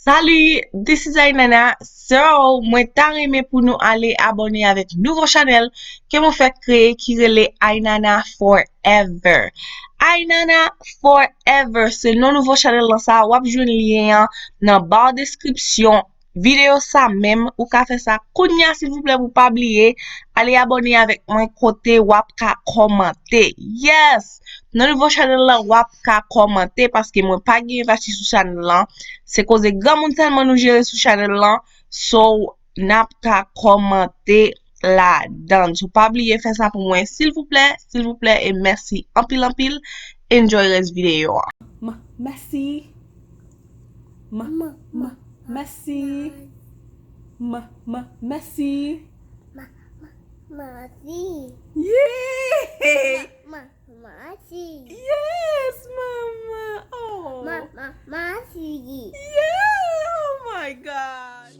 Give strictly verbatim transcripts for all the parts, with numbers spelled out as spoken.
Salut, this is Ainana. So, mwen ta renmen pou nou ale abòne avèk nouvo chanèl ke mwen fèk kreye ki rele Ainana Forever. Ainana Forever, se non nouvo chanèl lan sa, w ap jwenn lyen an nan ba deskripsyon videyo sa menm. Ou ka fè sa kounya silvouplè pou pa bliye ale abòne avèk mwen kote w ap ka kòmante. Yes! Nan nouvo chanèl lan, w ap ka kòmante paske mwen pa gen Vashti sou chanèl lan. Se koze granmoun sèlman nou jere sou chanèl lan. So, n ap ka kòmante ladan. So, pa bliye fè sa pou mwen, silvouplè, silvouplè, e mèsi anpil, anpil. Enjoy rès videyo a. M-, mèsi. M-, m-, mèsi. M-, m-, mèsi. Mèsi. Yay! Mèsi. Yes, mama. Oh. Ma, ma, mèsi. Yeah, oh my God.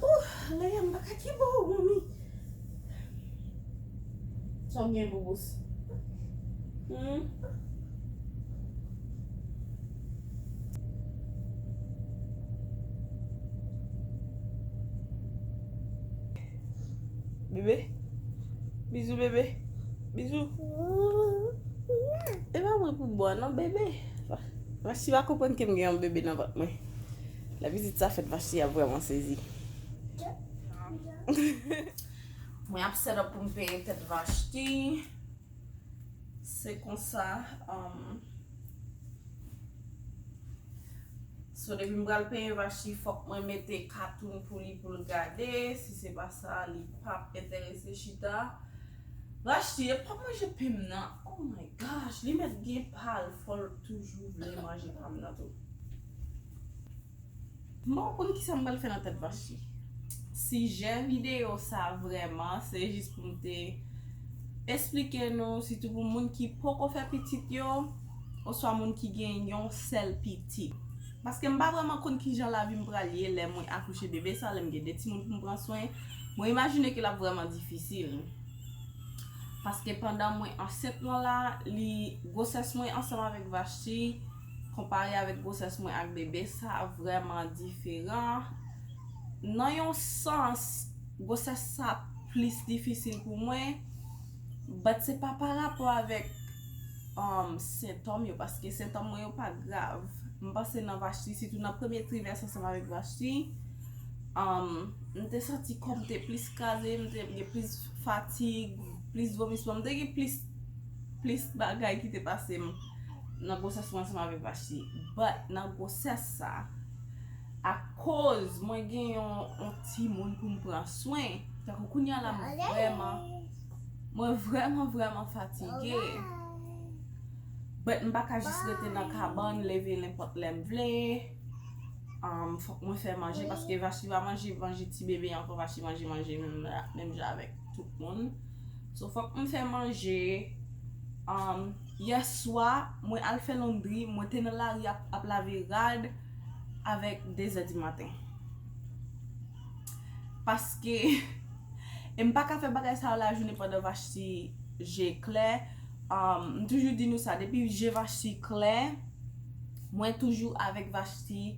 Ooh, Leya, m pa ka kenbe w, manmi. Sa w gen, Boubous? Hmm? Bebe? Bizou, bebe. Bizou. E pa mwen pou bò non, bebe. Vashti pa konprann ke m gen yon bebe nan vant mwen. Lè pitit sa fèt, Vashti ap vrèman sezi. Mwen ap set up pou m penyen tèt Vashti. Se konsa, um, so, depi m pral penyen Vashti, fòk mwen mete katoun pou li, pou l gade. Si se pa sa, li p ap enterese chita. Vashti, e p ap manje pen m nan. Oh my gosh, li mèt gen pa l, fò l toujou vle manje pa m nan tou. M pa konn kisa m pral fè nan tèt Vashti. Sijè videyo sa vrèman, se jis pou m te esplike nou, sitou pou moun ki poko fè pitit yo, oswa moun ki gen yon sèl pitit. Paske m pa vrèman konn kijan lavi m pral ye lè mwen akouche bebe sa, lè m gen de timoun pou m pran swen. Mwen imajine ke l ap vrèman difisil. Paske pandan mwen ansent lan la, li, gwosès mwen ansanm avèk Vashti, konpare avèk gwosès mwen ak bebe, sa vrèman diferan. Nan yon sans, gwosès sa plis difisil pou mwen, but se pa pa rapò avèk, um, sentòm yo, paske sentòm mwen yo pa grav. M panse nan Vashti, sitou nan premye trimès ansanm avèk Vashti, um, m te santi kò m te plis kraze, m te gen plis fatig, plis vomisman, m te gen plis, plis bagay ki te pase m nan gwosès mwen ansanm avèk Vashti. But nan gwosès sa, akoz mwen gen yon, yon timoun pou m pran swen, tankou kounye a la, mwen vrèman, mwen vrèman, vrèman fatige. But m pa ka jis rete nan kabann, leve nenpòt lè m vle. Um, fòk mwen fè manje, paske Vashti pa manje manje ti bebe ankò, Vashti manje manje menm, menm jan avèk tout moun. So, fòk mwen fè manje. Um, yè swa, mwen al fè londri, mwen te nan lari ap, ap lave rad avèk de zè di maten. Paske, e m pa ka fè bagay sa yo lajounen pandan Vashti je klè. Um, m toujou di nou sa, depi je Vashti klè, mwen toujou avèk Vashti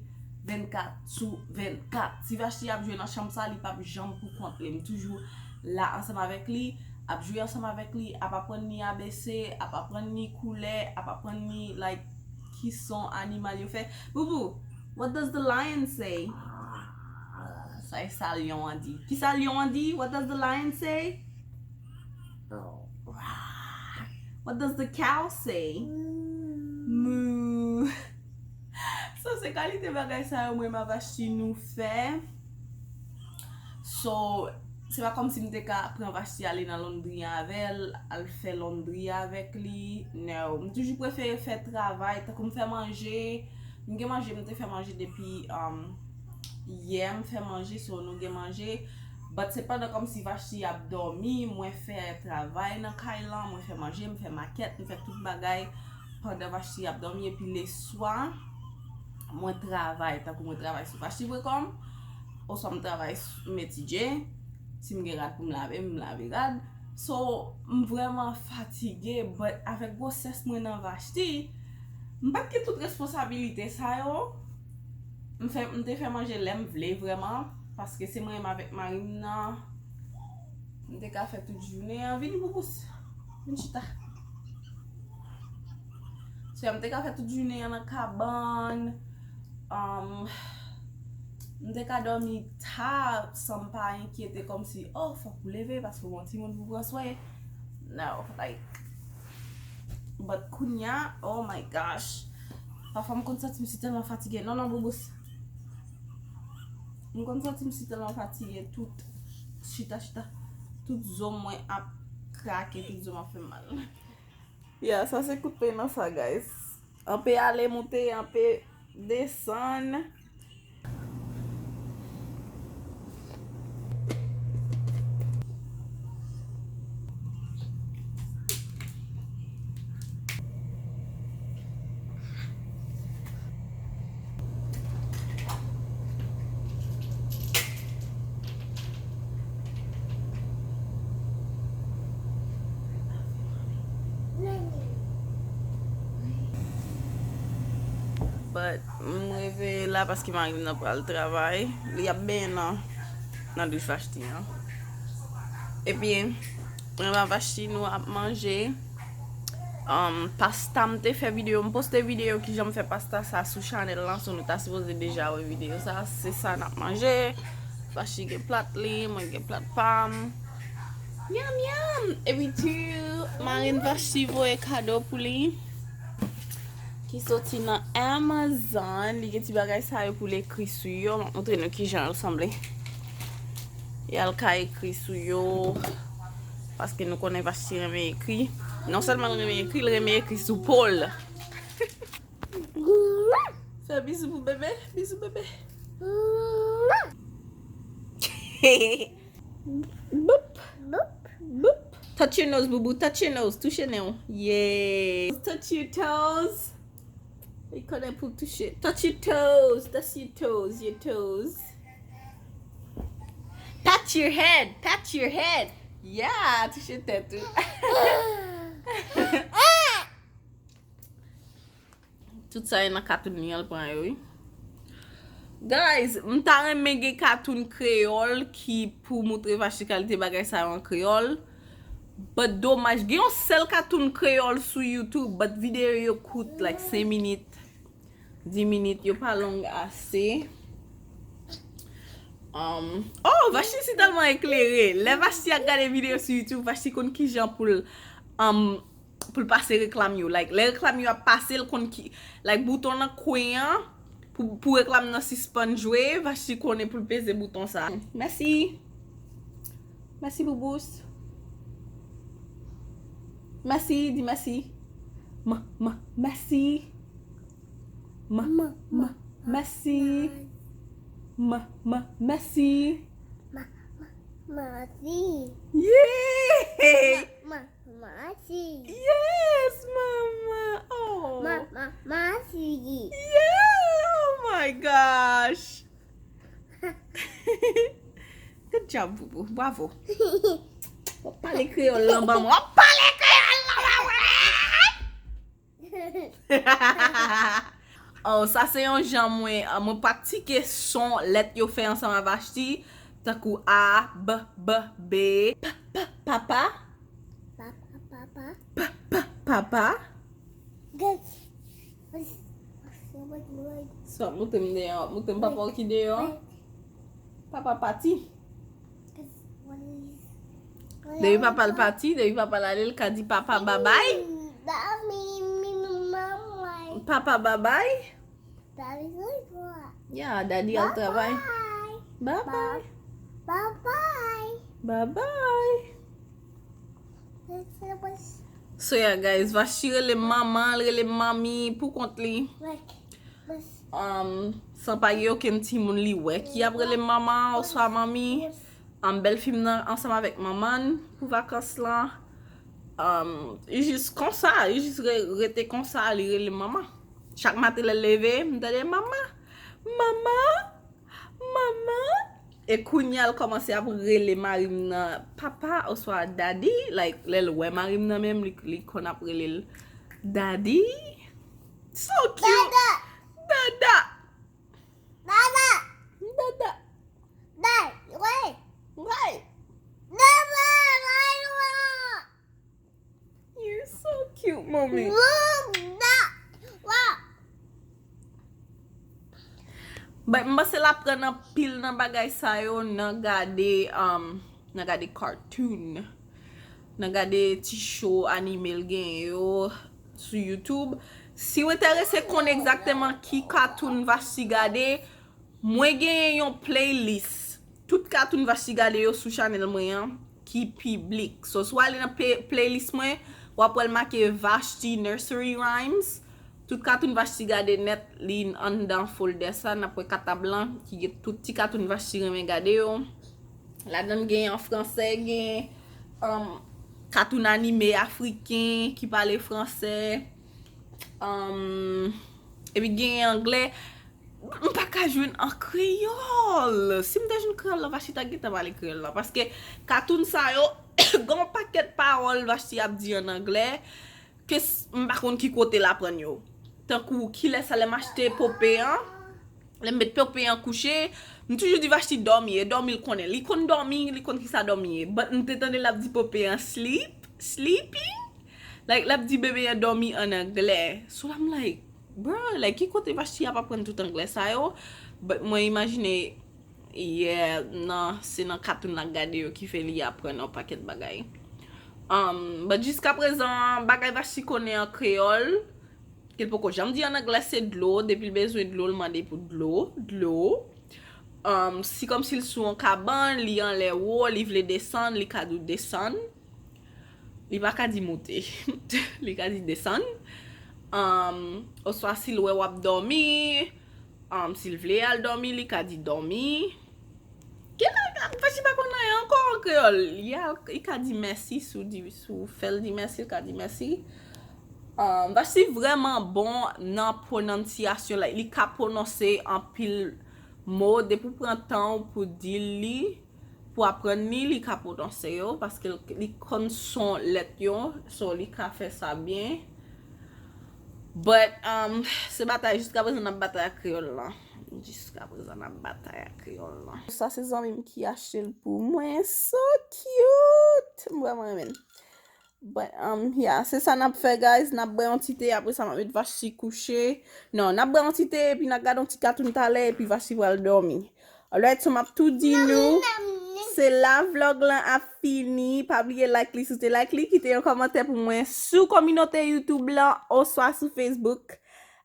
vennkat sou vennkat. Si Vashti ap jwe nan chanm sa, li p ap janm pou kont li. M toujou la ansanm avèk li, ap jwe ansanm avèk li, ap aprann li A B C, ap aprann li koulè, ap aprann li, like, ki son animal yo fè. Boubou, what does the lion say? Sa e sa lyon an di. Ki sa lyon an di? What does the lion say? What does the cow say? Moo. So, se kalite bagay sa yo mwen m ap achte nou fè. So, Se pa kòmsi m te ka pran Vashti ale nan londri avè l, al fè londri avèk li. No, m toujou prefere fè travay, tankou m fè manje. M gen manje, m te fè manje depi, um, yè, m fè manje, so nou gen manje. But se pandan kòmsi Vashti ap dòmi, mwen fè travay nan kay lan, mwen fè manje, m fè makèt, m fè tout bagay pandan Vashti ap dòmi, epi leswa, mwen travay, tankou mwen travay sou Vashti pwen kòm, oswa m travay s-, m etidye, si m gen rad pou m lave, m lave rad. So, m vrèman fatige, but avèk gwosès mwen nan Vashti, m pa t gen tout responsabilite sa yo. M fè, m te fè manje lè m vle vrèman, paske se mwen menm avèk mari m nan. M te ka fè tout jounen an. Vini, Boubous. Vin chita. So, m te ka fè tout jounen an nan kabann. Um, m te ka dòmi ta san m pa enkyete kòmsi, oh, fòk ou leve paske w gon timoun pou pran swen. No, like, but kounya, oh my gosh. Pafwa m konn santi m si tèlman fatige. Non, non, Boubous. M konn santi m si tèlman fatige, tout chita, chita. Tout zo mwen ap krake, tout zo m ap fè m mal. Yeah, sa se kout peny nan sa, guys. Anpe ale moute, anpe desann. But m reveye la paske mari m nan pral travay. Li ap benyen nan, nan douch Vashti an. Epi, mwen ak Vashti, nou ap manje. Um, pasta, m te fè videyo, m poste videyo kijan m fè pasta sa sou chanèl lan, so nou ta sipoze deja wè videyo sa. Se sa n ap manje. Vashti gen plat li, mwen gen plat pa m. Nyam, nyam! Epi tou, marenn Vashti voye kado pou li, ki soti nan Amazon. Li gen ti bagay sa yo pou l ekri sou yo. M ap montre nou kijan yo sanble. Y al ka ekri sou yo. Paske nou konnen Vashti renmen ekri. Non sèlman l renmen ekri, l renmen ekri sou po l. Fè bizou pou bebe, bizou bebe. Boop, boop, boop. Touch your nose, boubou, touch your nose, touche nen w. Yeah. Touch your toes. Li konnen pou touche. Touch your toes, touch your toes, your toes. Pat your head, pat your head. Yeah, touche tèt ou. Tout sa e nan katoun li an l pran yo, wi. Guys, m ta renmen gen katoun kreyòl ki pou moutre Vashti kalite bagay sa yo an kreyòl. But domaj, gen yon sèl katoun kreyòl sou YouTube, but videyo yo kout, like, senk minit, dis minit, yo pa long ase. Um, oh, Vashti si tèlman eklere. Lè Vashti ap gade videyo sou YouTube, Vashti konn kijan pou l, um, pou l pase reklam yo. Like, lè reklam yo ap pase, l konn ki, like, bouton nan kwen an, pou, pou reklam nan sispann jwe, Vashti konnen pou l peze bouton sa. Mèsi. Mèsi, Boubous. Mèsi, di mèsi. M, m, mèsi. M, m, mèsi. M, m, mèsi. Mèsi. Yeah! Ma, ma, mèsi. Yes, mama. Oh. Ma, ma, mèsi. Yeah, oh my gosh. Good job, boubou. Bravo. W ap pale kreyòl lan ban mwen. W ap pale kreyòl lan ban mwen. Oh, sa se yon jan mwen, ah, mwen pratike son lèt yo fè ansanm ak Vashti, tankou A, B, B, B, P, P, papa. Papa, papa. P, P, papa. Guys, what's, what's your word? So, montre m deyò, montre m papa w ki deyò. Papa pati. Depi papa l pati, depi papa l ale, l ka di papa babay. Papa babay. Yeah, daddy al travay. Babay. Babay. Bye bye. So yeah, guys, Vashti rele manman, l rele manmi pou kont li. Um, san pa gen okenn timoun li wè ki ap rele manman oswa manmi. Um, bèl fi m nan ansanm avèk manman l pou vakans lan. Um, li jis konsa, li jis re- rete konsa, li rele manman. Chak maten lè l leve, m tande manman, manman, manman. E kounye a l kòmanse ap rele mari m nan papa oswa daddy. Like, lè l wè mari m nan menm, li, li konn ap rele l daddy. So cute. Dada. Dada. Dada. Dada. Dada. Wait. Wait. Dada. You're so cute, mommy. But m panse l aprann anpil nan bagay sa yo, nan gade, um, nan gade cartoon, nan gade ti show anime l genyen yo sou YouTube. Si w enterese konn egzakteman ki cartoon Vashti gade, mwen genyen yon playlist. Tout cartoon Vashti gade yo sou chanèl mwen an ki piblik. So, si w ale nan pe- playlist mwen, w ap wè l make Vashti Nursery Rhymes. Tout cartoon Vashti gade nèt, li anndan folder sa, n ap wè katab lan ki gen tout ti cartoon Vashti renmen gade yo. Ladan l gen an fransè, gen, um, cartoon anime afriken ki pale fransè. Um, epi gen anglè. M pa ka jwenn an kreyòl. Si m te jwenn kreyòl la, Vashti ta gentan pale kreyòl la. Paske cartoon sa yo, gen yon pakèt pawòl Vashti ap di an anglè, ke s- m pa konn ki kote l aprann yo. Tankou, kilè sa lè m achte Pope an, lè m met Pope an kouche, m toujou di Vashti dòmi, e dòmi l konnen. Li konn dòmi, li konn kisa dòmi ye. But m te tande l ap di Pope an sleep, sleeping. Like, l ap di bebe an dòmi an anglè. So, I'm like, bro, like, ki kote Vashti ap aprann tout anglè sa yo? But mwen imajine, yeah, nan, se nan cartoon l ap gade yo ki fè li aprann yon pakèt bagay. Um, but jiska prezan, bagay Vashti konnen an kreyòl, ke l poko janm di an anglè, se dlo. Depi l bezwen dlo, l mande pou dlo, dlo. Um, si kòmsi l sou yon kabann, li anlè wo, li vle desann, li ka di w desann. Li pa ka di moute. Li ka di desann. Um, oswa si l wè w ap dòmi, um, si l vle al dòmi, li ka di dòmi. Ki la, Vashti pa konn anyen ankò an kreyòl. Li a- li ka di mèsi, si w di, si w fè l di mèsi, li ka di mèsi. Um, Vashti vrèman bon nan pwonansyasyon, like, li ka pwononse anpil mo, depi w pran tan w pou di li, pou aprann li, li ka pwononse yo, paske l- li konn son lèt yo, so li ka fè sa byen. But, um, se batay, jiska prezan n ap batay ak kreyòl lan. Jiska prezan n ap batay ak kreyòl lan. Sa se zanmi m ki achte l pou mwen. So cute! M vrèman renmen l. But, um, yeah, se sa n ap fè, guys. N ap bwè yon ti te, apre sa, m ap met Vashti kouche. Non, n ap bwè yon ti te, epi n ap gade yon ti katoun talè, epi Vashti pral dòmi. Alright, so m ap tou di nou, se la vlog lan ap fini. Pa bliye like li, si w te like li, kite yon kòmantè pou mwen sou kominote YouTube lan, oswa sou Facebook.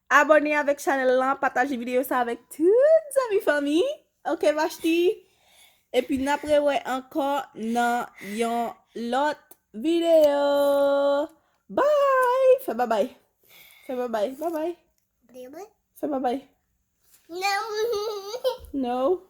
Abòne avèk chanèl lan, pataje videyo sa avèk tout zanmi fanmi. Ok, Vashti? Epi n ap rewè ankò nan yon lòt videyo. Bye! Fè babay. Fè babay. Babay. Fè babay. No.